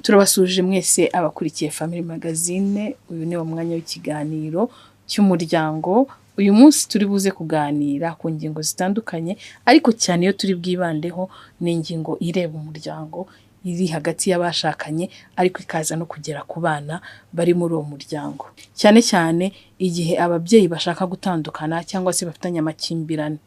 Turabasuhuje mwese abakurikiye Family Magazine, uyu ni wo mwanya w'ikiganiro cy'umuryango. Uyu munsi turi buze kuganira ku ngingo zitandukanye, ariko cyane iyo turi bwibandeho ni ingingo ireba umuryango, iri hagati y'abashakanye, ariko ikaza no kugera ku bana bari muri uwo muryango. Cyane cyane igihe ababyeyi bashaka gutandukana cyangwa se bafitanye amakimbirane,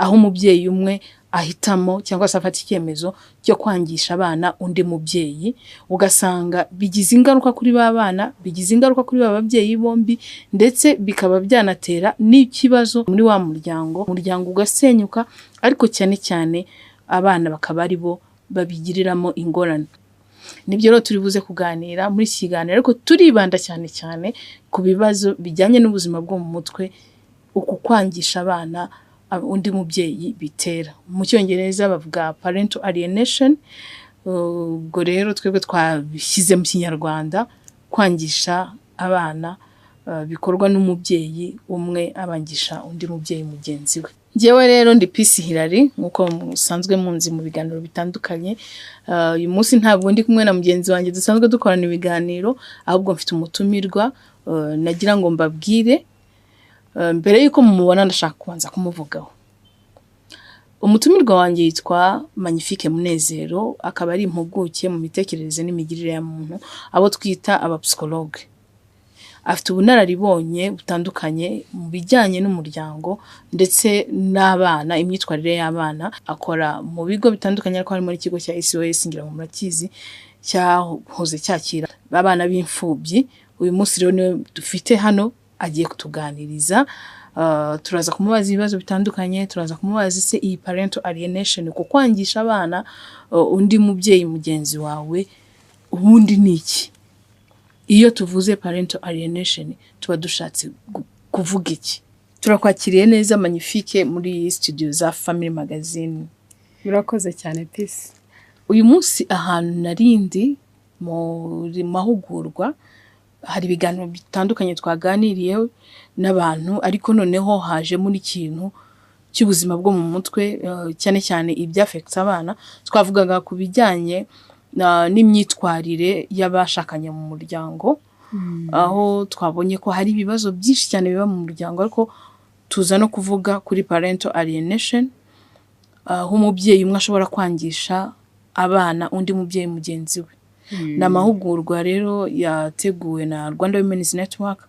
aho umubyeyi umwe ahitamo cyangwa se afata icyemezo cyo kwangisha abana undi mubyeyi, ugasanga bigize ingaruka kuri ba bana, bigize ingaruka kuri ba babyeyi bombi, ndetse bikaba byanatera n'ikibazo muri wa muryango, umuryango ugasenyuka, ariko cyane cyane abana bakaba ari bo babigiriramo ingorane. Nibyo rero turi buze kuganira muri iki kiganiro, ariko turibanda cyane cyane ku bibazo bijyanye n'ubuzima bwo mu mutwe, uku kwangisha abana undi mubyeyi bitera. Mu Cyongereza bavuga parental alienation, ubwo rero twebwe twabishyize mu Kinyarwanda, kwangisha abana bikorwa n'umubyeyi umwe abangisha undi mubyeyi mugenzi we. Njyewe rero ndi Peace Hilary, nk'uko musanzwe munzi mu biganiro bitandukanye. Uyu munsi ntabwo ndi kumwe na mugenzi wanjye dusanzwe dukorana ibiganiro, ahubwo mfite umutumirwa nagira ngo mbabwire. Mbere y'uko mumubona, ndashaka kubanza kumuvugaho. Umutumirwa wanjye yitwa Magnifique Munezero, akaba ari impuguke mu mitekerereze n'imigirire ya muntu, abo twita abapsychologue. Afite ubunararibonye butandukanye mu bijyanye n'umuryango ndetse n'abana, imyitwarire y'abana. Akora mu bigo bitandukanye, ariko harimo n'ikigo cya SOS, ngira ngo murakizi, cyahoze cyakira abana b'imfubyi. Uyu munsi rero niwe dufite hano, agiye kutuganiriza. Turaza kumubaza ibibazo bitandukanye, turaza kumubaza ese iyi parental alienation, ku kwangisha abana undi mubyeyi mugenzi wawe, ubundi ni iki? Iyo tuvuze parental alienation tuba dushatse kuvuga iki? Turakwakiriye neza, Magnifique, muri studio za Family Magazine. Murakoze cyane, Peace. Uyu munsi ahantu narindi muri mahugurwa, hari ibiganiro bitandukanye twaganiriyeho n'abantu, ariko noneho hajemo n'ikintu cy'ubuzima bwo mu mutwe, cyane cyane ibyafekita abana. Twavugaga ku bijyanye n'imyitwarire y'abashakanye mu muryango, aho twabonye ko hari ibibazo byinshi cyane biba mu muryango, ariko tuza no kuvuga kuri parental alienation, aho umubyeyi umwe ashobora kwangisha abana undi mubyeyi mugenzi we. Ni amahugurwa rero yateguwe na Rwanda Women's Network,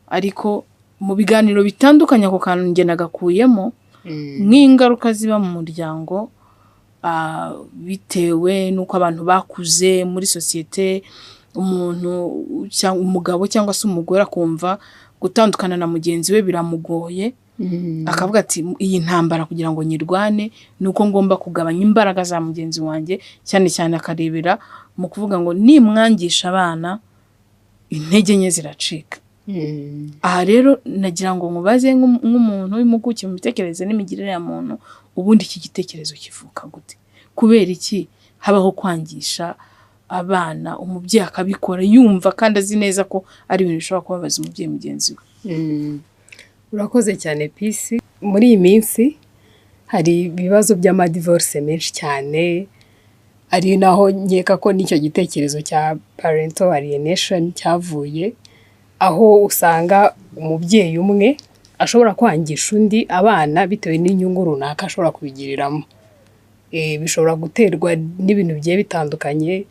ariko mu biganiro bitandukanye ako kantu njye nagakuyemo nk'ingaruka ziba mu muryango, bitewe n'uko abantu bakuze muri sosiyete, umuntu cyangwa umugabo cyangwa se umugore akumva gutandukana na mugenzi we biramugoye, akavuga ati: "Iyi ntambara kugira ngo nyirwane ni uko ngomba kugabanya imbaraga za mugenzi wanjye." Cyane cyane akarebera mu kuvuga ngo nimwangisha abana, intege nke ziracika. Aha rero nagira ngo nkubaze nk'umuntu w'impuguke mu mitekerereze n'imigirire ya muntu, ubundi iki gitekerezo kivuka gute? Kubera iki habaho kwangisha abana, umubyeyi akabikora yumva kandi azi neza ko ari ibintu bishobora kubabaza umubyeyi mugenzi we? Urakoze cyane, Peace. Muri iyi minsi hari ibibazo by'amadivorce menshi cyane, ari naho nkeka ko n'icyo gitekerezo cya parental alienation cyavuye, aho usanga umubyeyi umwe ashobora kwangisha undi abana bitewe n'inyungu runaka ashobora kubigiriramo. Bishobora guterwa n'ibintu bigiye bitandukanye.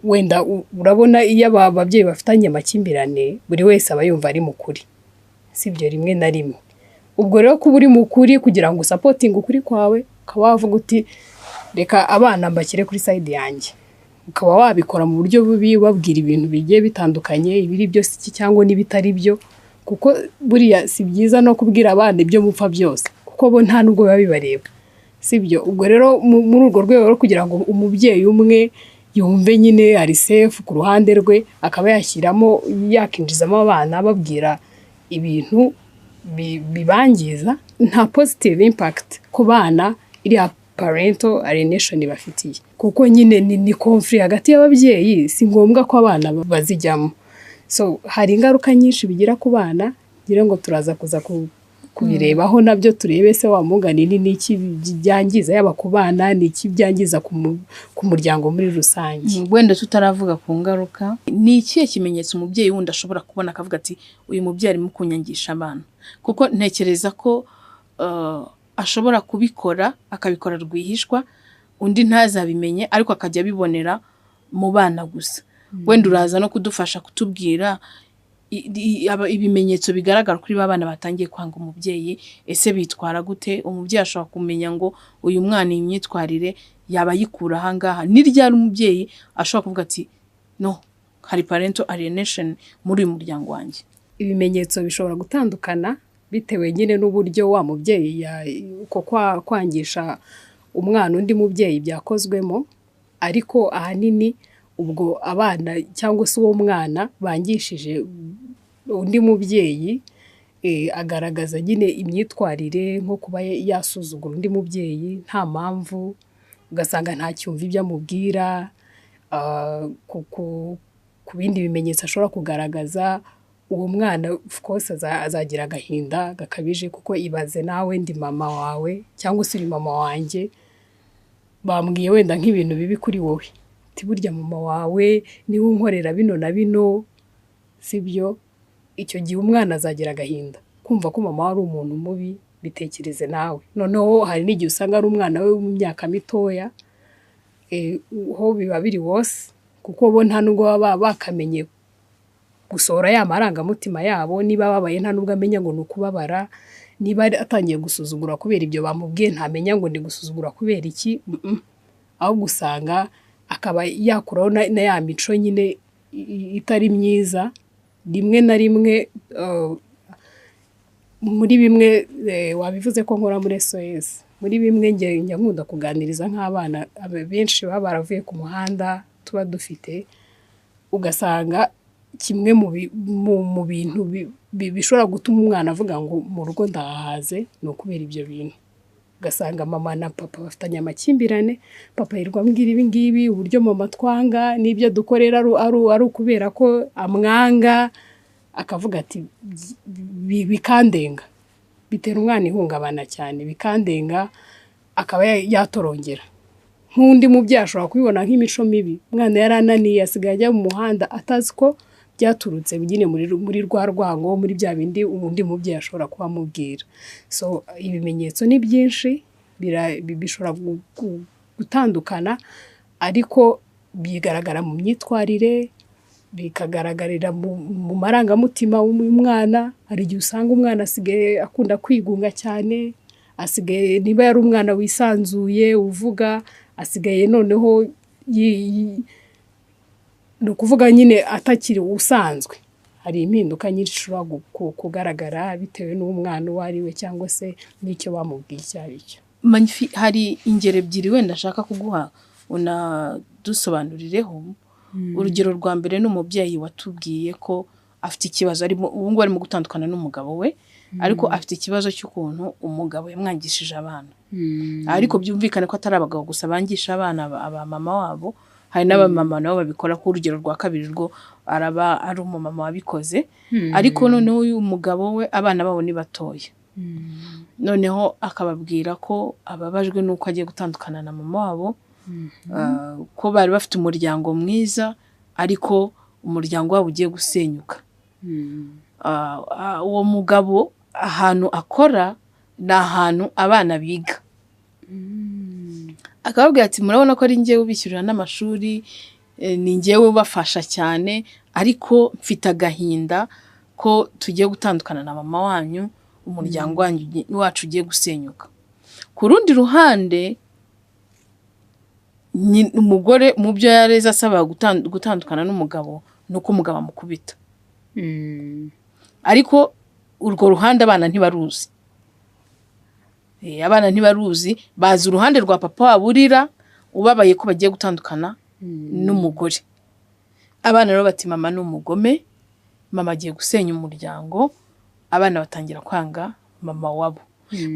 Wenda urabona iyo aba babyeyi bafitanye amakimbirane, buri wese aba yumva ari mu kuri, sibyo? Rimwe na rimwe ubwo rero kuba uri mu kuri, kugira ngo usupportinge ukuri kwawe, ukaba wavuga uti: "Reka abana mbashyire kuri side yanjye", ukaba wabikora mu buryo bubi, ubabwira ibintu bigiye bitandukanye, ibiri byo si cyangwa n'ibitari byo, kuko buriya si byiza no kubwira abana ibyo mupfa byose, kuko bo nta nubwo biba bibareba, sibyo? Ubwo rero muri urwo rwego rwo kugira ngo umubyeyi umwe yumve nyine ari safe ku ruhande rwe, akaba yashyiramo, yakinjizamo abana, ababwira ibintu bibangiza, nta positive impact ku bana iriya parental alienation bafitiye, kuko nyine ni conflict hagati y'ababyeyi, si ngombwa ko abana bazijyamo. So hari ingaruka nyinshi bigira ku bana, ngira ngo turaza kuza kubirebaho nabyo, turebe se wa mugani ni n'iki byangiza yaba ku bana, ni iki byangiza ku muryango muri rusange. Wenda tutaravuga ku ngaruka, ni ikihe kimenyetso umubyeyi wundi ashobora kubona akavuga ati uyu mubyeyi arimo kunyangisha abana? Kuko ntekereza ko ashobora kubikora, akabikora rwihishwa, undi ntazabimenye, ariko akajya abibonera mu bana gusa. Wenda uraza no kudufasha kutubwira ibimenyetso bigaragara kuri ba bana batangiye kwanga umubyeyi. Ese bitwara gute? Umubyeyi ashobora kumenya ngo uyu mwana iyi myitwarire yaba ayikura aha ngaha? Ni ryari umubyeyi ashobora kuvuga ati no, hari parental alienation muri uyu muryango wanjye? Ibimenyetso bishobora gutandukana bitewe nyine n'uburyo wa mubyeyi uko kwangisha umwana undi mubyeyi byakozwemo, ariko ahanini ubwo abana cyangwa se uwo mwana bangishije undi mubyeyi agaragaza nyine imyitwarire nko kuba yasuzugura undi mubyeyi nta mpamvu, ugasanga ntacyumva ibyo amubwira. Ku bindi bimenyetso ashobora kugaragaza, uwo mwana of course azagira agahinda gakabije, kuko ibaze nawe, ndi mama wawe cyangwa se uri mama wanjye, bambwiye wenda nk'ibintu bibi kuri wowe, uti burya mama wawe niwe unkorera bino na bino, sibyo? Icyo gihe umwana azagira agahinda kumva ko mama we ari umuntu mubi. Bitekereze nawe. Noneho hari n'igihe usanga ari umwana we mu myaka mitoya, ho biba biri wose, kuko bo nta nubwo baba bakamenye gusohora ya marangamutima yabo. Niba babaye, nta nubwo amenya ngo ni ukubabara. Niba atangiye gusuzugura kubera ibyo bamubwiye, ntamenya ngo ni gusuzugura kubera iki. Ahubwo usanga akaba yakuraho na ya mico nyine itari myiza. Rimwe na rimwe muri bimwe wabivuze ko nkora muri SOS, muri bimwe njya nkunda kuganiriza nk'abana benshi baba baravuye ku muhanda tuba dufite, ugasanga kimwe mu bintu bishobora gutuma umwana avuga ngo mu rugo ndahahaze ni ukubera ibyo bintu. Ugasanga mama na papa bafitanye amakimbirane, papa yirirwa ambwira ibi ngibi, uburyo mama twanga n'ibyo dukorera ari ukubera ko amwanga, akavuga ati bikandenga, bitera umwana ihungabana cyane, bikandenga, akaba yatorongera. Nk'undi mubyeyi ashobora kubibona nk'imico mibi, umwana yarananiye, asigaye ajya mu muhanda atazi ko byaturutse nyine muri rwa rwango, muri bya bindi undi mubyeyi ashobora kuba amubwira. So ibimenyetso ni byinshi, bishobora gutandukana, ariko bigaragara mu myitwarire, bikagaragarira mu marangamutima y'umwana. Hari igihe usanga umwana asigaye akunda kwigunga cyane, asigaye niba yari umwana wisanzuye uvuga, asigaye noneho ni ukuvuga nyine atakiri usanzwe. Hari impinduka nyinshi zishobora kugaragara bitewe n'umwana uwo ari we cyangwa se n'icyo bamubwiye icyo ari cyo. Hari ingero ebyiri wenda nshaka kuguha unadusobanurireho. Urugero rwa mbere ni umubyeyi watubwiye ko afite ikibazo, arimo ubu ngubu arimo gutandukana n'umugabo we, ariko afite ikibazo cy'ukuntu umugabo yamwangishije abana. Ariko byumvikane ko atari abagabo gusa bangisha abana aba mama wabo, hari n'abamama nabo babikora. Ku urugero rwa kabiri rwo araba ari umumama wabikoze, ariko noneho uyu mugabo we abana babo ni batoya, noneho akababwira ko ababajwe n'uko agiye gutandukana na mama wabo, ko bari bafite umuryango mwiza ariko umuryango wabo ugiye gusenyuka. Uwo mugabo ahantu akora ni ahantu abana biga, akababwira ati murabona ko ari njyewe ubishyurira n'amashuri, ni njyewe ubafasha cyane, ariko mfite agahinda ko tugiye gutandukana na mama wanyu, umuryango wacu ugiye gusenyuka. Ku rundi ruhande, umugore mu byo yareze asaba gutandukana n'umugabo ni uko umugabo amukubita. Ariko urwo ruhande abana ntibaruzi. Abana ntibaruzi, bazi uruhande rwa papa wabo urira ubabaye ko bagiye gutandukana n'umugore. Abana rero bati mama ni umugome, mama agiye gusenya umuryango, abana batangira kwanga mama wabo.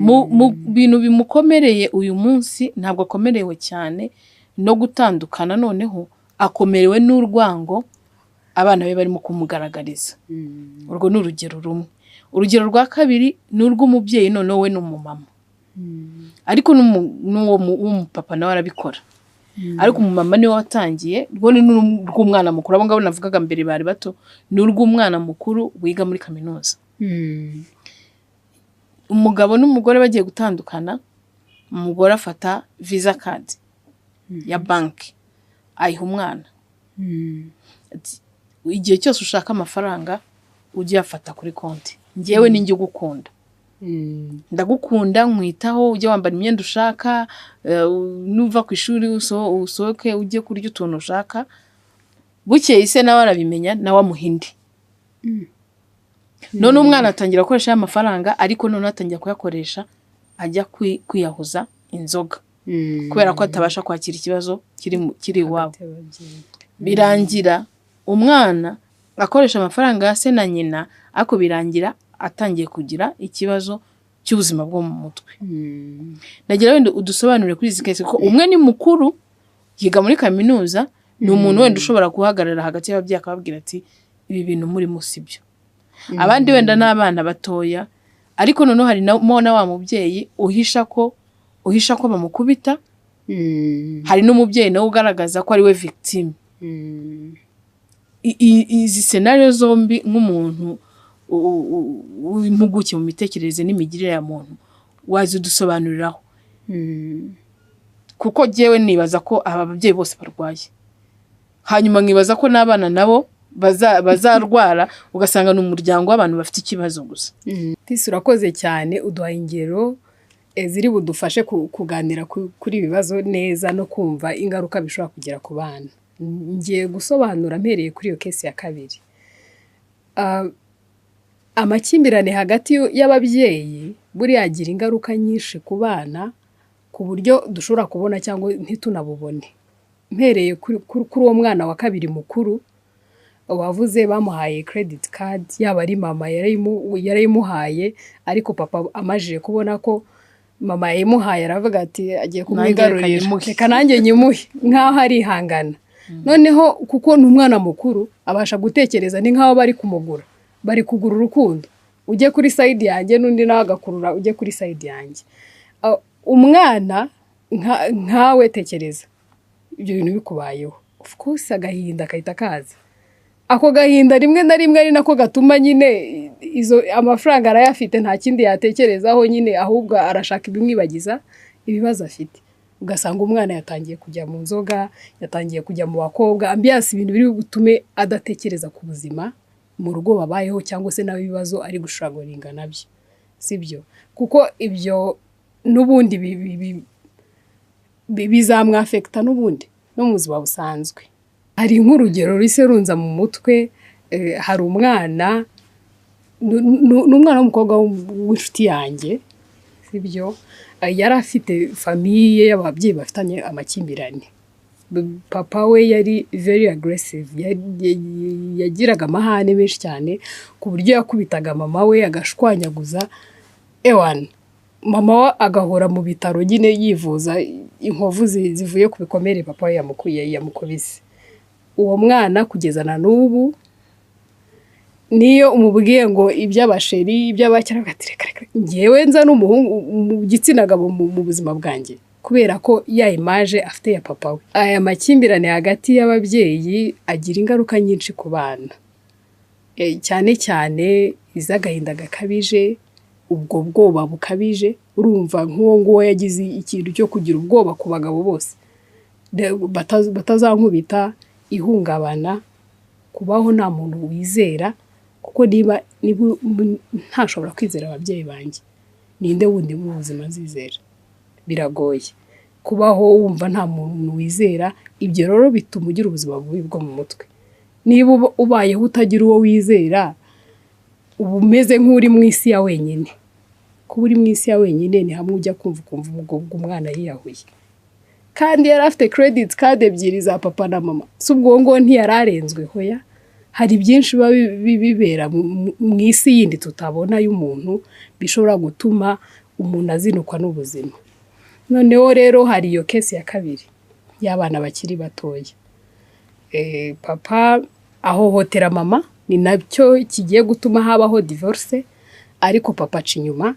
Mu bintu bimukomereye uyu munsi, ntabwo akomerewe cyane no gutandukana, noneho akomerewe n'urwango abana be barimo kumugaragariza. Urwo ni urugero rumwe. Urugero rwa kabiri ni urw'umubyeyi, noneho we ni umumama, ariko n'uwo w'umupapa nawe arabikora, ariko umumama niwe watangiye. Rwo ni n'urw'umwana mukuru. Abo ngabo navugaga mbere bari bato, ni urw'umwana mukuru wiga muri kaminuza. Umugabo n'umugore bagiye gutandukana, umugore afata Visa card ya banki ayiha umwana. Ati, "Igihe cyose ushaka amafaranga ujye uyafata kuri konti, njyewe ninjye ugukunda, ndagukunda, nkwitaho, ujye wambara imyenda ushaka, nuva ku ishuri usohoke ujye kurya utuntu ushaka." Bukeye se nawe arabimenya, nawe amuha indi. None umwana atangira gukoresha ya mafaranga, ariko noneho atangira kuyakoresha ajya kwiyahuza inzoga, kubera ko atabasha kwakira ikibazo kiri iwabo. Hagati y'ababyeyi. Birangira umwana akoresha amafaranga ya se na nyina, ariko birangira atangiye kugira ikibazo cy'ubuzima bwo mu mutwe. Nagira wenda udusobanurire kuri izi case, kuko umwe ni mukuru, yiga muri kaminuza, ni umuntu wenda ushobora guhagarara hagati y'ababyeyi akababwira ati ibi bintu murimo si byo. Abandi wenda ni abana batoya, ariko noneho hari na wa mubyeyi uhisha ko bamukubita. Hari n'umubyeyi nawe ugaragaza ko ari we victime. Izi scenario zombi, nk'umuntu w'impuguke mu mitekerereze n'imigirire ya muntu, wazidusobanuriraho? Kuko jyewe nibaza ko aba babyeyi bose barwaye, hanyuma nkibaza ko n'abana nabo bazarwara, ugasanga ni umuryango w'abantu bafite ikibazo gusa. Tisi, urakoze cyane, uduha ingero ziri budufashe kuganira kuri ibi bibazo neza no kumva ingaruka bishobora kugera ku bana. Ngiye gusobanura mpereye kuri iyo case ya kabiri. Amakimbirane hagati y'ababyeyi buriya agira ingaruka nyinshi ku bana, ku buryo dushobora kubona cyangwa ntitunabubone. Mpereye kuri uwo mwana wa kabiri mukuru wavuze bamuhaye credit card, yaba ari mama yarayimuhaye, ariko papa amajije kubona ko mama yayimuhaye aravuga ati agiye kumwigarurira, nyimuhe. Reka nanjye nyimuhe, nk'aho arihangana. Noneho kuko ni umwana mukuru abasha gutekereza, ni nk'aho bari kumugura, bari kugura urukundo, ujye kuri side yanjye, n'undi nawe agakurura ujye kuri side yanjye. Umwana nkawe tekereza ibyo bintu bikubayeho, of course agahinda kahita kaza. Ako gahinda rimwe na rimwe ari nako gatuma nyine izo amafaranga arayafite, nta kindi yatekerezaho nyine, ahubwo arashaka ibimwibagiza ibibazo afite. Ugasanga umwana yatangiye kujya mu nzoga, yatangiye kujya mu bakobwa, ambiance, ibintu biri butume adatekereza ku buzima mu rugo babayeho cyangwa se nawe ibibazo ari gustrugglinga nabyo. Sibyo? Kuko ibyo n'ubundi bizamwaffecta n'ubundi no mu buzima busanzwe. Hari nk'urugero ruhise runza mu mutwe, hari umwana, ni umwana w'umukobwa w'inshuti yanjye, sibyo? Yari afite famille y'ababyeyi bafitanye amakimbirane. Papa we yari very aggressive, yagiraga amahane menshi cyane, ku buryo yakubitaga mama we agashwanyaguza, ewana mama we agahora mu bitaro nyine yivuza inkovu zivuye ku bikomere papa we yamukuye, yamukubise. Uwo mwana kugeza na n'ubu niyo umubwiye ngo iby'abachéri, iby'abakera, ati reka reka, njyewe nza n'umuhungu mu gitsina gabo mu buzima bwanjye, kubera ko ya image afite ya papa we. Aya makimbirane hagati y'ababyeyi agira ingaruka nyinshi ku bana, cyane cyane iz'agahinda gakabije, ubwo bwoba bukabije. Urumva nk'uwo nguwo yagize ikintu cyo kugira ubwoba ku bagabo bose, batazankubita, ihungabana, kubaho nta muntu wizera, kuko niba ntashobora kwizera ababyeyi banjye, ninde wundi mu buzima nzizera? Biragoye kubaho wumva nta muntu wizera. Ibyo rero bituma ugira ubuzima bubi bwo mu mutwe. Niba ubayeho utagira uwo wizera, uba umeze nk'uri mu isi ya wenyine. Kuba uri mu isi ya wenyine ni hamwe ujya kumva ukumva ubwo umwana yiyahuye kandi yari afite credit card ebyiri za papa na mama. Si ubwo uwo nguwo ntiyari arenzwe? Hoya, hari byinshi biba bibera mu isi yindi tutabona y'umuntu, bishobora gutuma umuntu azinukwa n'ubuzima. Noneho rero hari iyo case ya kabiri y'abana bakiri batoya. Papa ahohotera mama, ni nacyo kigiye gutuma habaho divorce. Ariko papa aca inyuma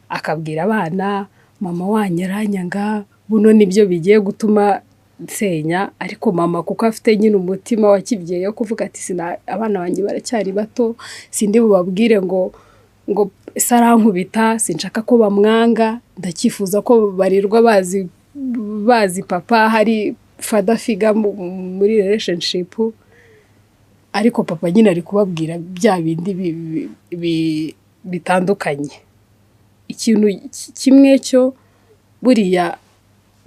akabwira abana, "Mama wanyu aranyanga, buno nibyo bigiye gutuma nsenya." Ariko mama, kuko afite nyine umutima wa kibyeyi wo kuvuga ati, "Sina, abana banjye baracyari bato, sindi bubabwire ngo se arankubita, sinshaka ko bamwanga, ndacyifuza ko barirwa bazi papa, hari father figure muri relationship." Ariko papa nyine ari kubabwira bya bindi bitandukanye. Ikintu kimwe cyo buriya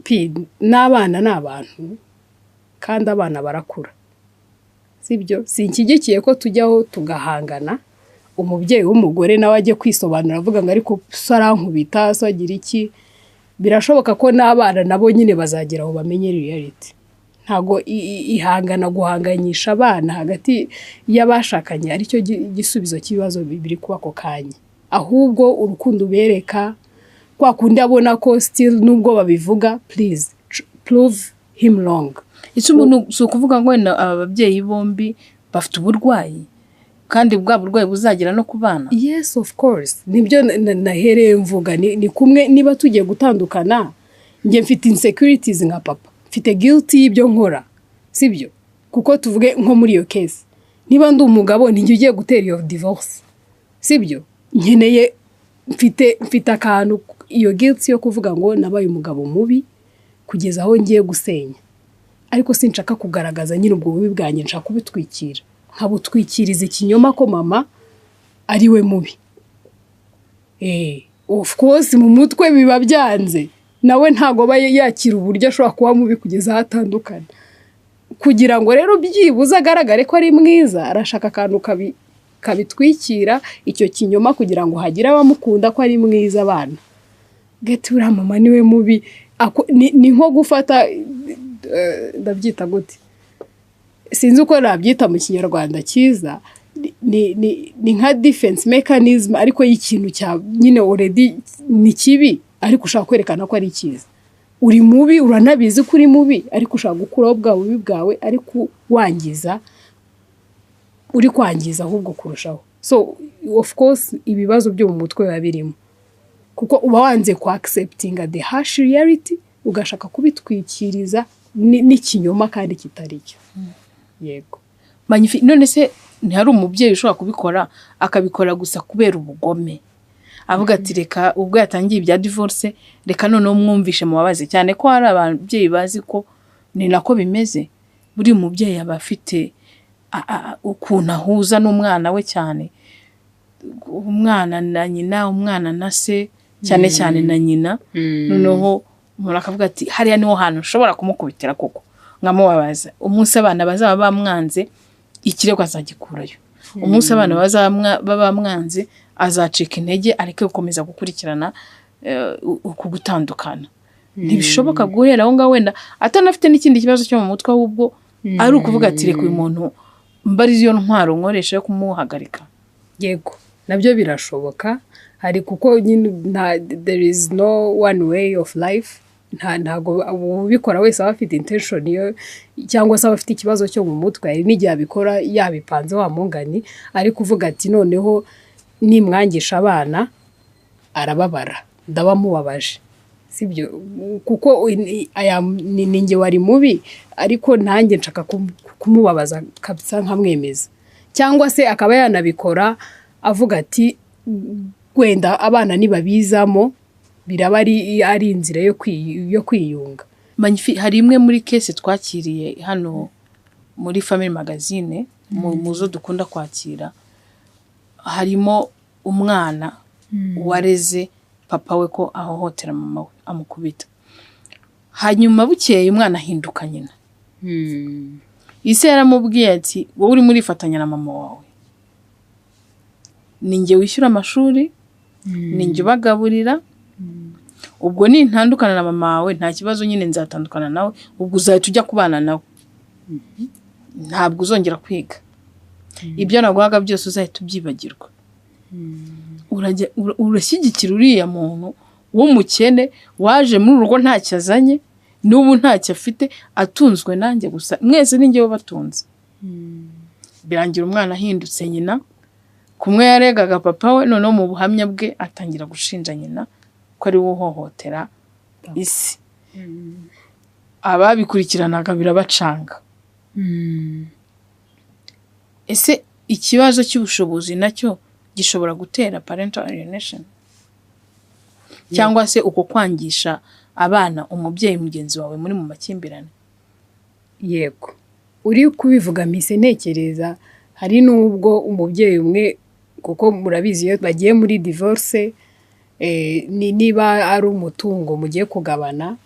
pi n'abana ni abantu, kandi abana barakura, sibyo? Sinshyigikiye ko tujyaho tugahangana, umubyeyi w'umugore nawe ajye kwisobanura avuga ngo ariko so arankubita, so agira iki. Birashoboka ko n'abana nabo nyine bazagera aho bamenye reality. Ntabwo ihangana, guhanganyisha abana hagati y'abashakanye aricyo gisubizo cy'ibibazo biri kuba ako kanya. Ahubwo urukundo ubereka, kwa kundi abona ko still nubwo babivuga, please prove him wrong. Ese umuntu si ukuvuga ngo wenda aba babyeyi bombi bafite uburwayi, kandi bwa burwayi buzagera no ku bana? Yes, of course, nibyo nahereye mvuga. Ni kumwe niba tugiye gutandukana, njye mfite insecurities nka papa, mfite guilt y'ibyo nkora, sibyo? Kuko tuvuge nko muri iyo case, niba ndi umugabo, ninjye ugiye gutera iyo divorce, sibyo? Nkeneye, mfite akantu, iyo guilt yo kuvuga ngo nabaye umugabo mubi kugeza aho ngiye gusenya. Ariko sinshaka kugaragaza nyine ubwo bubi bwanjye, nshaka kubitwikira, nkabutwikiriza ikinyoma ko mama ari we mubi. Of course mu mutwe biba byanze, nawe ntabwo aba yakira uburyo ashobora kuba mubi kugeza aho atandukana. Kugira ngo rero byibuze agaragare ko ari mwiza, arashaka akantu kabitwikira icyo kinyoma, kugira ngo hagire abamukunda ko ari mwiza, abana gati uriya mama niwe mubi. Ni nko gufata, ndabyita gute, sinzi uko nabyita mu Kinyarwanda cyiza, ni nka defense mechanism, ariko y'ikintu cya nyine already ni kibi, ariko ushaka kwerekana ko ari cyiza. Uri mubi, uranabizi ko uri mubi, ariko ushaka gukuraho bwa bubi bwawe, ariko wangiza, uri kwangiza ahubwo kurushaho. So of course ibibazo byo mu mutwe biba birimo, kuko uba wanze ku acceptinga the harsh reality, ugashaka kubitwikiriza n'ikinyoma kandi kitari cyo. Yego. Magnifique. None se ntihari umubyeyi ushobora kubikora, akabikora gusa kubera ubugome, avuga ati, "Reka ubwo yatangiye ibya divorce, reka noneho mwumvishe mubabaze"? Cyane ko hari ababyeyi bazi ko ni nako bimeze. Buri mubyeyi aba afite ukuntu ahuza n'umwana we, cyane umwana na nyina, umwana na se, cyane cyane na nyina. Noneho umuntu akavuga ati, "Hariya niho hantu ushobora kumukubitira koko nkamubabaza. Umunsi abana bazaba bamwanze, ikirego azagikurayo. Umunsi abana bazaba bamwanze, azacika intege, areke gukomeza gukurikirana uku gutandukana." Ntibishoboka guhera aho ngaho, wenda atanafite n'ikindi kibazo cyo mu mutwe, ahubwo ari ukuvuga ati, "Reka uyu muntu mba ari yo ntwaro nkoresha yo kumuhagarika"? Yego, nabyo birashoboka. Hari kuko nyine nta, there is no one way of life. Ntago ubikora wese aba afite intention yo, cyangwa se aba afite ikibazo cyo mu mutwe. Hari n'igihe abikora yabipanze, wa mungani ari kuvuga ati, "Noneho nimwangisha abana arababara, ndaba mubabaje," sibyo? Kuko aya ni njye wari mubi, ariko nanjye nshaka kumubabaza kabisa nkamwemeza. Cyangwa se akaba yanabikora avuga ati, wenda abana nibabizamo biraba ari inzira yo kwiyunga. Magnifique. Hari imwe muri case twakiriye hano muri Family Magazine, mu zo dukunda kwakira, harimo umwana wareze papa we ko ahohotera mama we, amukubita. Hanyuma bukeye umwana ahinduka nyina. Ise yaramubwiye ati, "Wowe urimo urifatanya na mama wawe, ni njye wishyura amashuri, ni njye ubagaburira. Ubwo nintandukana na mama wawe, nta kibazo nyine, nzatandukana nawe, ubwo uzahita ujya kubana nawe, ntabwo uzongera kwiga, ibyo naguhaga byose uzahita ubyibagirwa. Urashyigikira uriya muntu w'umukene waje muri uru rugo ntacyo azanye, n'ubu ntacyo afite, atunzwe nanjye gusa, mwese ni njyewe ubatunze." Birangira umwana ahindutse nyina. Kumwe yaregaga papa we, noneho mu buhamya bwe atangira gushinja nyina ko ari we uhohotera isi. Ababikurikiranaga birabacanga. Ese ikibazo cy'ubushobozi nacyo gishobora gutera parental alienation, cyangwa se uko kwangisha abana umubyeyi mugenzi wawe muri mu makimbirane? Yego, uri kubivuga mpise ntekereza hari n'ubwo umubyeyi umwe, kuko murabizi iyo bagiye muri divorce, niba ari umutungo mugiye kugabana,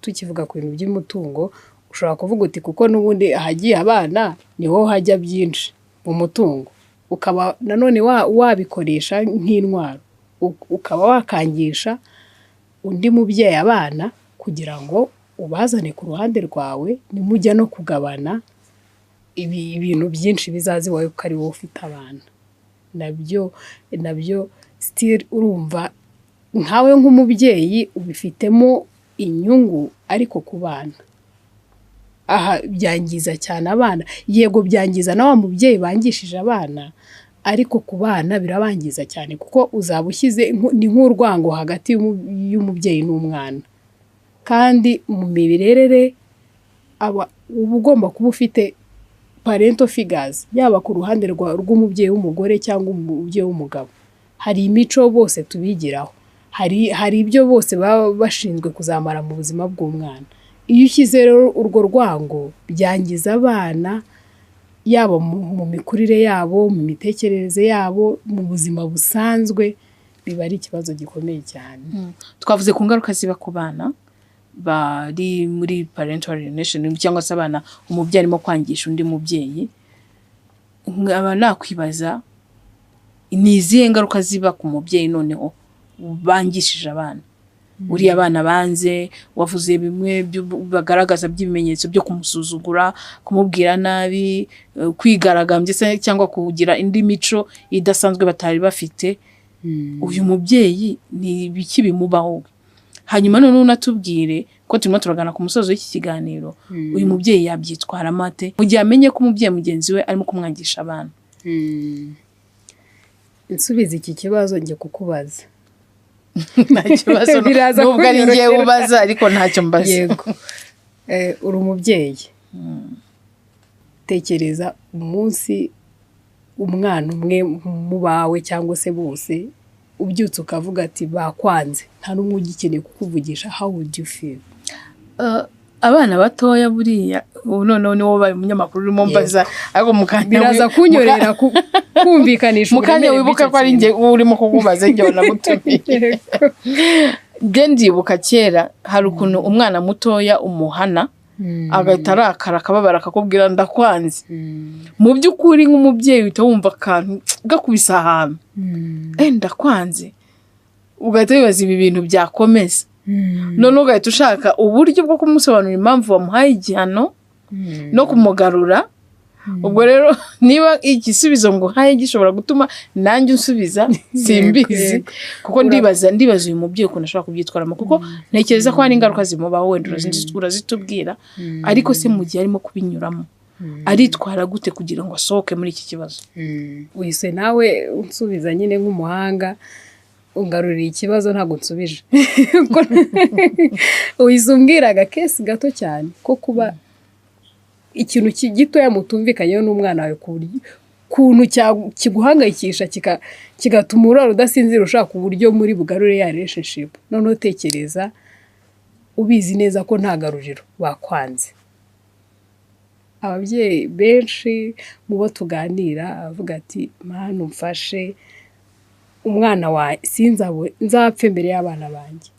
tukivuga ku bintu by'umutungo, ushobora kuvuga uti kuko n'ubundi ahagiye abana niho hajya byinshi mu mutungo, ukaba nanone wabikoresha nk'intwaro, ukaba wakangisha undi mubyeyi abana kugira ngo ubazane ku ruhande rwawe, nimujya no kugabana ibintu byinshi bizaza iwawe kuko ari wowe ufite abana. Nabyo still urumva nkawe nk'umubyeyi ubifitemo inyungu, ariko ku bana aha byangiza cyane abana. Yego, byangiza na wa mubyeyi bangishije abana, ariko ku bana birabangiza cyane, kuko uzaba ushyize ni nk'urwango hagati y'umubyeyi n'umwana. Kandi mu mirerere uba ugomba kuba ufite parental figures, yaba ku ruhande rw'umubyeyi w'umugore cyangwa umubyeyi w'umugabo. Hari imico bose tubigiraho, hari ibyo bose baba bashinzwe kuzamara mu buzima bw'umwana. Iyo ushyize rero urwo rwango, byangiza abana, yaba mu mikurire yabo, mu mitekerereze yabo, mu buzima busanzwe, biba ari ikibazo gikomeye cyane. Twavuze ku ngaruka ziba ku bana bari muri parental alienation, cyangwa se abana umubyeyi arimo kwangisha undi mubyeyi. Nkaba nakwibaza, ni izihe ngaruka ziba ku mubyeyi noneho bangishije abana? Uriya abana banze, wavuze bimwe bagaragaza by'ibimenyetso byo kumusuzugura, kumubwira nabi, kwigaragambya se cyangwa kugira indi mico idasanzwe batari bafite. Uyu mubyeyi ni ibiki bimubaho? Hanyuma noneho unatubwire ko turimo turagana ku musozo w'iki kiganiro, uyu mubyeyi yabyitwaramo ate mu gihe amenye ko umubyeyi mugenzi we arimo kumwangisha abana? Nsubiza iki kibazo, njye kukubaza. Nta kibazo. Biraza nubwo ari njyewe kunyorohera. ubaza, ariko ntacyo mbaza. Yego. Uri umubyeyi, tekereza umunsi umwana umwe mu bawe cyangwa se bose ubyutse ukavuga ati bakwanze, nta n'umwe ugikeneye kukuvugisha, how would you feel? Abana batoya buriya, ubu noneho niwo wabaye umunyamakuru urimo mbaza, ariko mu kanya Biraza kunyorera kumvikanisha mu kanya uburemere wibuke bw'icyo ko ari kintu. njye urimo kukubaza, njye wanagutumiye. Njye ndibuka kera hari ukuntu umwana mutoya umuhana agahita arakara, akababara, akakubwira ndakwanze. Mu by'ukuri nk'umubyeyi uhita wumva akantu gakubise ahantu, ndakwanze, ugahita wibaza ibi bintu byakomeza. Noneho ugahita ushaka uburyo bwo kumusobanurira impamvu wamuhaye igihano no kumugarura. Ubwo rero niba igisubizo nguhaye gishobora gutuma nanjye unsubiza, simbizi. Kuko ndibaza uyu mubyeyi ukuntu ashobora kubyitwaramo, kuko ntekereza ko hari ingaruka zimubaho, wenda urazitubwira. Ariko se mu gihe arimo kubinyuramo aritwara gute kugira ngo asohoke muri iki kibazo? Wise nawe unsubiza nyine nk'umuhanga, ungarurira ikibazo, ntabwo nsubije. Uhise umbwira agakesi gato cyane ko kuba ikintu gitoya mutumvikanyeho n'umwana wawe, ku buryo kuntu kiguhangayikisha, kigatuma urara udasinzira ushaka uburyo muri bugarure ya relationship. Noneho tekereza ubizi neza ko nta garuriro, bakwanze. Ababyeyi benshi mu bo tuganira avuga ati Mana umfashe, umwana wawe sinzabe nzapfe mbere y'abana banjye,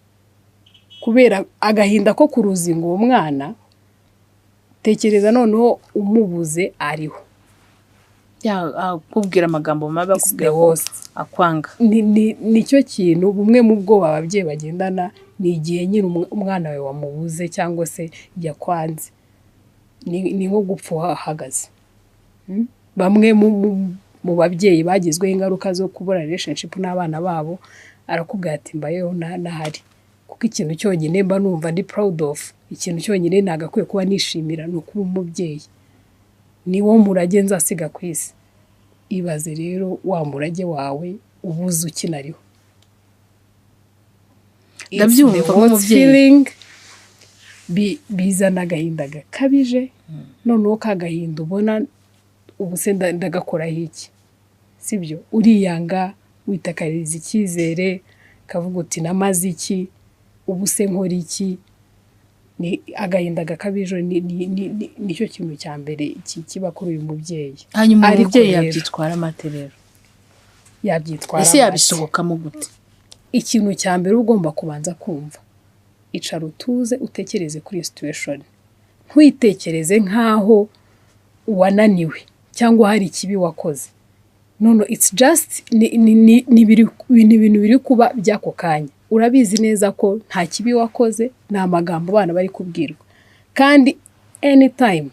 kubera agahinda ko kuruzinga uwo mwana. Tekereza noneho umubuze ariho. Akubwira amagambo mabi, It's the akubwira ko worst. akwanga. Nicyo kintu, bumwe mu bwoba ababyeyi bagendana ni igihe nyine umwana wawe wamubuze cyangwa se yakwanze, ni nko gupfa uhagaze. Bamwe mu babyeyi bagizweho ingaruka zo kubura relationship n'abana babo, arakubwira ati mbayeho nahari kuko ikintu cyonyine mba numva ndi proud of, ikintu cyonyine nagakwiye kuba nishimira, ni ukuba umubyeyi, ni wo murage nzasiga ku isi. Ibaze rero wa murage wawe ubuze ukinariho. Ndabyumva It's the worst nk'umubyeyi. feeling. Bizana agahinda gakabije. Noneho ka gahinda ubona ubu se ndagakoraho iki? Sibyo? Uriyanga, witakariza icyizere, kavuga uti: "Namaze iki? Ubu se nkora iki?" Ni agahinda gakabije, nicyo kintu cya mbere kiba kuri uyu mubyeyi. Hanyuma Ariko umubyeyi rero, yabyitwaramo ate rero? Yabyitwaramo Ese ate? yabisohokamo gute? Ikintu cya mbere uba ugomba kubanza kumva, icara utuze, utekereze kuri iyo situation. Ntuyitekereze nk'aho wananiwe cyangwa hari ikibi wakoze. No, it's just ni ibintu biri kuba by'ako kanya. Urabizi neza ko nta kibi wakoze, ni amagambo abana bari kubwirwa. Kandi anytime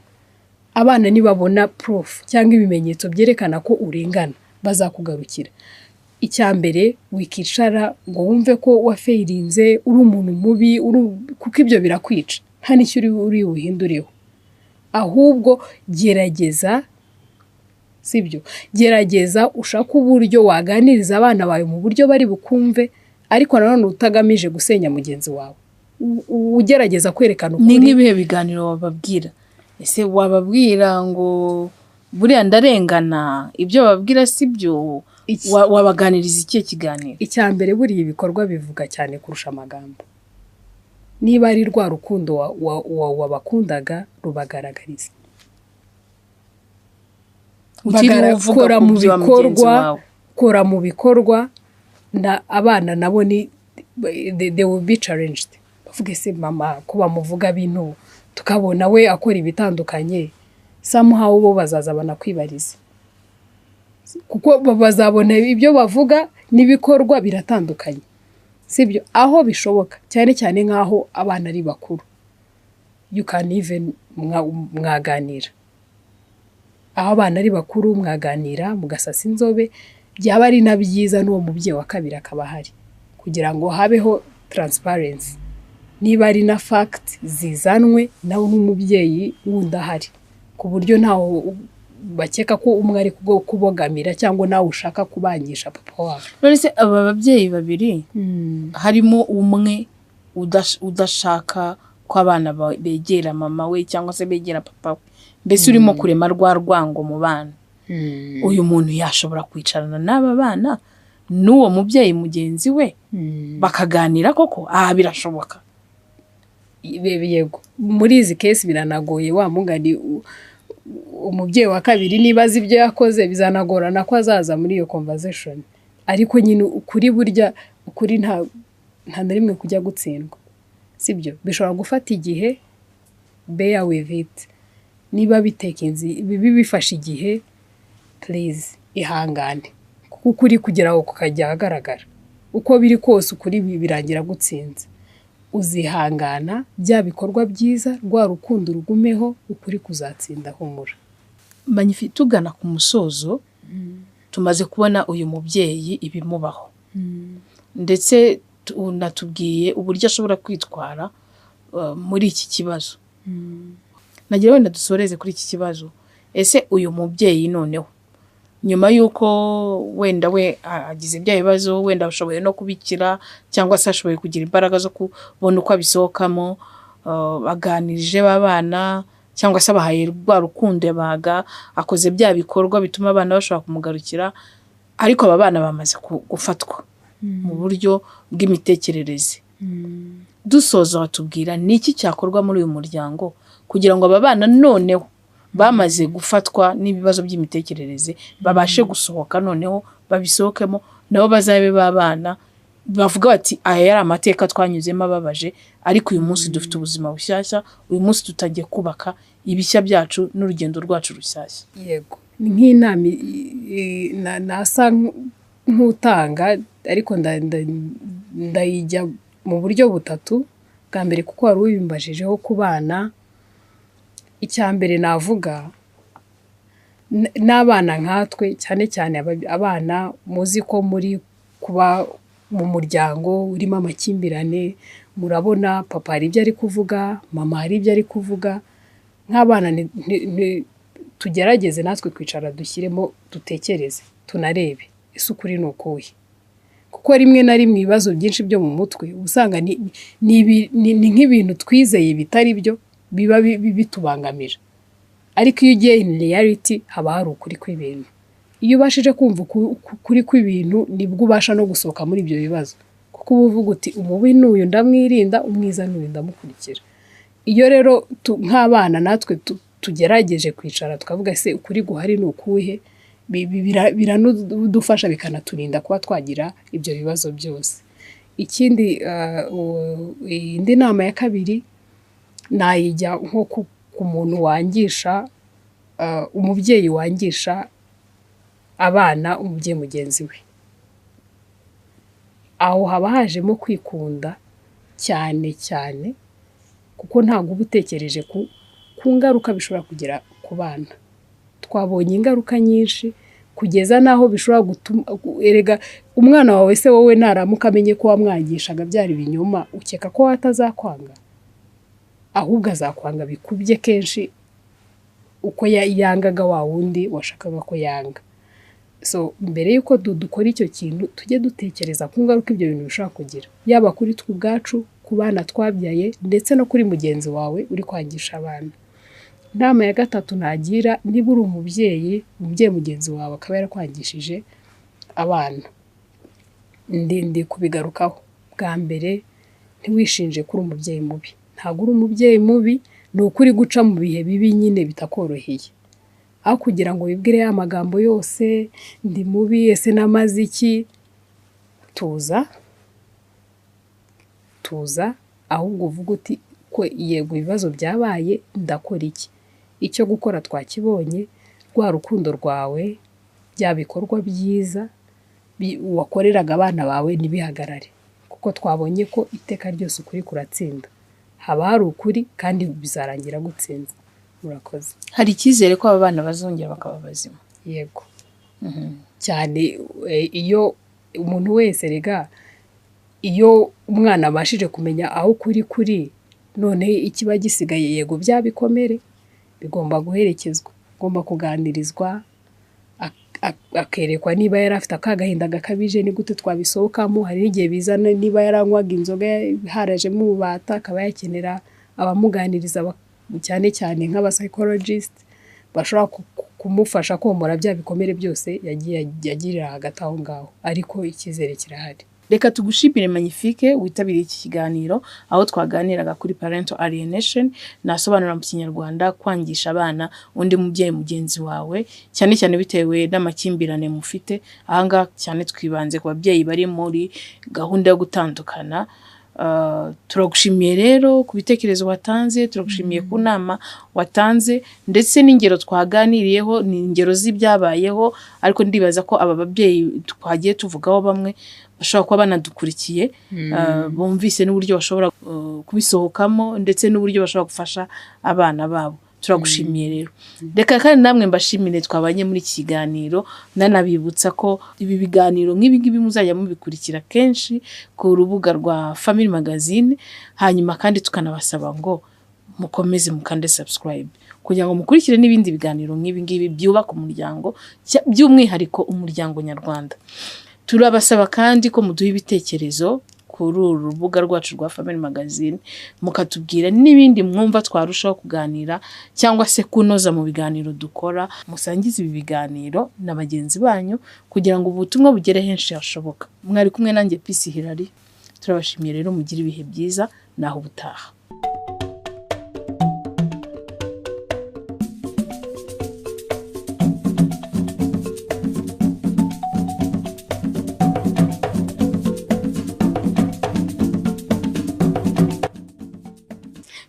abana nibabona proof cyangwa ibimenyetso byerekana ko urengana, bazakugarukira. Icya mbere, wikicara ngo wumve ko wafailinze, uri umuntu mubi, kuko ibyo birakwica, nta n'icyo uri buhindureho. Ahubwo gerageza, sibyo, gerageza ushake uburyo waganiriza abana bawe mu buryo bari bukumve, ariko nanone utagamije gusenya mugenzi wawe, ugerageza kwerekana Ni ukuri. nk'ibihe biganiro wababwira? Ese wababwira ngo buriya ndarengana, ibyo bababwira si byo? Wabaganiriza ikihe kiganiro? Icya mbere, buriya ibikorwa bivuga cyane kurusha amagambo. Niba ari rwa rukundo wabakundaga, rubagaragariza. Utiriwe uvuga Kora ku mu bya mugenzi bikorwa. wawe. Kora mu bikorwa, na abana nabo ni they will be challenged, bavuge: "Se mama ko bamuvuga bintu, tukabona we akora ibitandukanye?" Somehow bo bazaza banakwibariza, kuko bazabona ibyo bavuga n'ibikorwa biratandukanye, sibyo? Aho bishoboka, cyane cyane nk'aho abana ari bakuru, you can even mwaganira. Aho abana ari bakuru mwaganira, mugasasa inzobe. Byaba ari na byiza n'uwo mubyeyi wa kabiri akaba ahari, kugira ngo habeho transparency. Niba ari na fact zizanwe nawe n'umubyeyi wundi ahari, ku buryo ntawe bakeka ko umwe ari kubogamira cyangwa nawe ushaka kubangisha papa wabo. None se aba babyeyi babiri, harimo umwe udashaka ko abana begera mama we cyangwa se begera papa we, mbese urimo kurema rwa rwango mu bana, uyu muntu yashobora kwicarana n'aba bana n'uwo mubyeyi mugenzi we bakaganira koko? Aha birashoboka? Yego, muri izi case biranagoye. Wa mugani, umubyeyi wa kabiri niba azi ibyo yakoze, bizanagorana ko azaza muri iyo conversation. Ariko nyine ukuri, burya ukuri nta na rimwe kujya gutsindwa, sibyo? Bishobora gufata igihe, bear with it. Niba bitekinze, bibi bifashe igihe, please ihangane, kuko ukuri kugira ngo kukajya ahagaragara, uko biri kose ukuri birangira gutsinze. Uzihangana, bya bikorwa byiza, rwa rukundo rugumeho, ukuri kuzatsinda, humura. Magnifique, tugana ku musozo, tumaze kubona uyu mubyeyi ibimubaho, ndetse unatubwiye uburyo ashobora kwitwara muri iki kibazo. Nagira wenda dusoreze kuri iki kibazo: ese uyu mubyeyi noneho, nyuma y'uko wenda we agize bya bibazo, wenda ashoboye no kubikira cyangwa se ashoboye kugira imbaraga zo kubona uko abisohokamo, aganirije b'abana cyangwa se abahaye rwa rukundo yabahaga, akoze bya bikorwa bituma abana bashobora kumugarukira, ariko aba bana bamaze gufatwa mu buryo bw'imitekerereze, dusoza watubwira ni iki cyakorwa muri uyu muryango kugira ngo aba bana noneho bamaze gufatwa n'ibibazo by'imitekerereze babashe gusohoka, noneho babisohokemo, nabo bazabe b'abana bavuga bati: "Aya yari amateka twanyuzemo ababaje, ariko uyu munsi dufite ubuzima bushyashya, uyu munsi tutagiye kubaka ibishya byacu n'urugendo rwacu rushyashya"? Yego, ni nk'inama nasa nk'utanga, ariko ndayijya mu buryo butatu. Bwa mbere, kuko wari ubimbajijeho ku bana, icya mbere navuga, n'abana nkatwe, cyane cyane abana muzi ko muri kuba mu muryango urimo amakimbirane, murabona papa hari ibyo ari kuvuga, mama hari ibyo ari kuvuga, nk'abana. Tugerageze natwe kwicara, dushyiremo, dutekereze, tunarebe ese ukuri ni ukuhe? Kuko rimwe na rimwe ibibazo byinshi byo mu mutwe uba usanga ni nk'ibintu twizeye bitari byo, biba bitubangamira. Ariko iyo ugiye in reality, haba hari ukuri kw'ibintu. Iyo ubashije kumva ukuri kw'ibintu, nibwo ubasha no gusohoka muri ibyo bibazo, kuko uba uvuga uti: "Umubi n'uyu ndamwirinda, umwiza n'uyu ndamukurikira." Iyo rero nk'abana natwe tugerageje kwicara tukavuga: "Ese ukuri guhari ni ukuhe?" Biranadufasha, bikanaturinda kuba twagira ibyo bibazo byose. Ikindi, indi nama ya kabiri nayijya nko ku muntu wangisha, umubyeyi wangisha abana umubyeyi mugenzi we. Aho haba hajemo kwikunda cyane cyane, kuko ntabwo uba utekereje ku ngaruka bishobora kugira ku bana. Twabonye ingaruka nyinshi, kugeza n'aho bishobora gutuma, erega umwana wawe se wowe naramuka amenye ko wamwangishaga byari ibinyoma, ukeka ko atazakwanga? Ahubwo azakwanga bikubye kenshi uko yangaga wa wundi washakaga ko yanga. So mbere y'uko dukora icyo kintu, tujye dutekereza ku ngaruka ibyo bintu bishobora kugira, yaba kuri twe ubwacu, ku bana twabyaye, ndetse no kuri mugenzi wawe uri kwangisha abana. Inama ya gatatu nagira: niba uri umubyeyi, umubyeyi mugenzi wawe akaba yarakwangishije abana, ndi kubigarukaho bwa mbere, ntiwishinje ko uri umubyeyi mubi. Ntabwo uri umubyeyi mubi, ni ukuri guca mu bihe bibi nyine bitakoroheye. Aho kugira ngo wibwire ya magambo yose, ndi mubi, ese namaze iki, tuza, tuza. Ahubwo uvuge uti: "Ko yego ibibazo byabaye, ndakora iki?" Icyo gukora twakibonye: rwa rukundo rwawe, bya bikorwa byiza wakoreraga abana bawe ntibihagarare, kuko twabonye ko iteka ryose ukuri kuratsinda. Haba hari ukuri kandi bizarangira gutsinze. Murakoze. Hari icyizere ko aba bana bazongera bakaba bazima? Yego, cyane. Iyo umuntu wese, rega iyo umwana abashije kumenya aho ukuri kuri, none ikiba gisigaye, yego bya bikomere bigomba guherekezwa, agomba kuganirizwa, akerekwa niba yari afite akagahinda gakabije, ni gute twabisohokamo. Hari n'igihe bizana niba yaranywaga inzoga harajemo ububata, akaba yakenera abamuganiriza, cyane cyane nk'aba psychologist bashobora kumufasha komora bya bikomere byose yagiye yagirira hagati aho ngaho. Ariko icyizere kirahari. Reka tugushimire, Magnifique, witabiriye iki kiganiro aho twaganiraga kuri parental alienation, nasobanura mu Kinyarwanda kwangisha abana undi mubyeyi mugenzi wawe, cyane cyane bitewe n'amakimbirane mufite. Ahangaha cyane twibanze ku babyeyi bari muri gahunda yo gutandukana. Turagushimiye rero ku bitekerezo watanze, turagushimiye ku nama watanze, ndetse n'ingero twaganiriyeho ni ingero z'ibyabayeho. Ariko ndibaza ko aba babyeyi twagiye tuvugaho bamwe bashobora kuba banadukurikiye, bumvise n'uburyo bashobora kubisohokamo, ndetse n'uburyo bashobora gufasha abana babo. Turagushimiye rero. Reka kandi namwe mbashimire twabanye muri iki kiganiro, nanabibutsa ko ibi biganiro nk'ibi ngibi muzajya mubikurikira kenshi ku rubuga rwa Family Magazine. Hanyuma kandi tukanabasaba ngo mukomeze mukande subscribe kugira ngo mukurikire n'ibindi biganiro nk'ibi ngibi byubaka umuryango, by'umwihariko umuryango nyarwanda. Turabasaba kandi ko muduha ibitekerezo kuri uru rubuga rwacu rwa Family Magazine, mukatubwira n'ibindi mwumva twarushaho kuganira cyangwa se kunoza mu biganiro dukora. Musangize ibi biganiro na bagenzi banyu kugira ngo ubutumwa bugere henshi hashoboka. Mwari kumwe nanjye, Peace Hilary. Turabashimiye rero, mugire ibihe byiza naho ubutaha.